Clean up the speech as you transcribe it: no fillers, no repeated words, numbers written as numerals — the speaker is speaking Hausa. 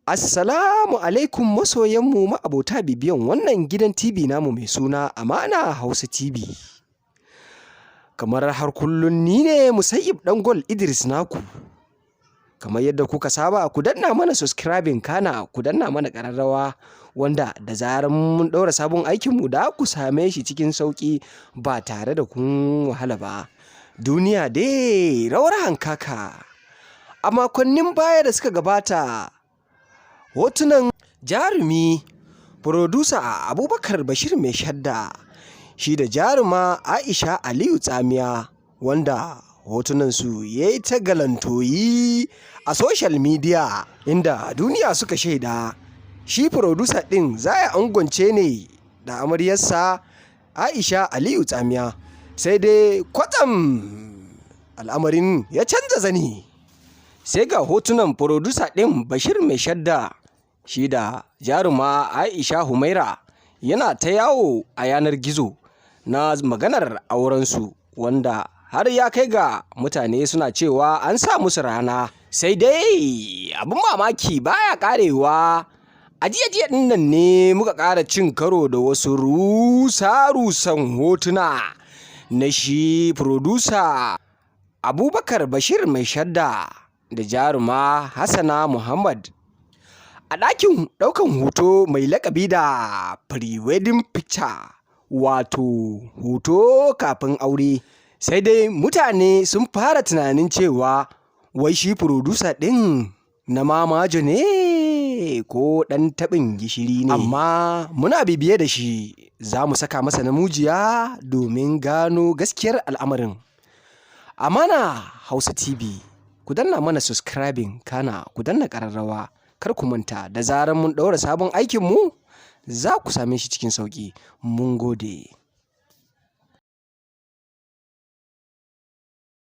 Assalamu alaikum masoyanmu ma'abota bibiyan wannan gidan TV namu mai suna Amana Hausa TV. Kamar har kullum, ni ne Musayyib Dangol Idris naku. Kamar yadda kuka saba, ku danna mana subscribing, kana ku danna mana ƙararrawa, wanda da zarar mun ɗaura sabon aikinmu da ku same shi cikin sauƙi ba tare da kun wahala ba. Duniya dai rawar hankaka. A makonnin baya da suka gabata, hotunan jarumi furodusa Abubakar Bashir Mai Shadda shi da jaruma Aisha Aliyu Tsamiya, wanda hotunansu ya yi ta galantoyi a social media, inda duniya suka shaida shi furodusa ɗin za a angwance ne da amaryarsa Aisha Aliyu Tsamiya. Sai dai kwatsam al'amarin ya canza zani, sai ga hotunan furodusa ɗin Bashir Mai Shadda shi da jaruma Aisha Humaira yana ta yawo a yanar gizo na maganar aurensu, wanda har ya kai ga mutane suna cewa an sa musu rana. Sai dai abin mamaki baya karewa. A jiya jiya ɗin nan ne muka ƙara cin karo da wasu rusa-rusan hotuna na shi furodusa Abubakar Bashir Mai Shadda da jaruma Hassana Muhammad a ɗakin ɗaukan hoto mai laƙabi da pre-wedding picture, wato hoto kafin aure. Sai dai mutane sun fara tunanin cewa wai shi furodusa ɗin na mamajo ne ko ɗan taɓin gishiri ne, amma muna bibiye da shi, za mu saka masa namujiya domin gano gaskiyar al'amarin. Amana Hausa TV, ku danna mana subscribing, kana ku danna ƙararrawa. Kar ku manta, da zarar mun ɗaura sabon aikinmu za ku same shi cikin sauƙi. Mun gode.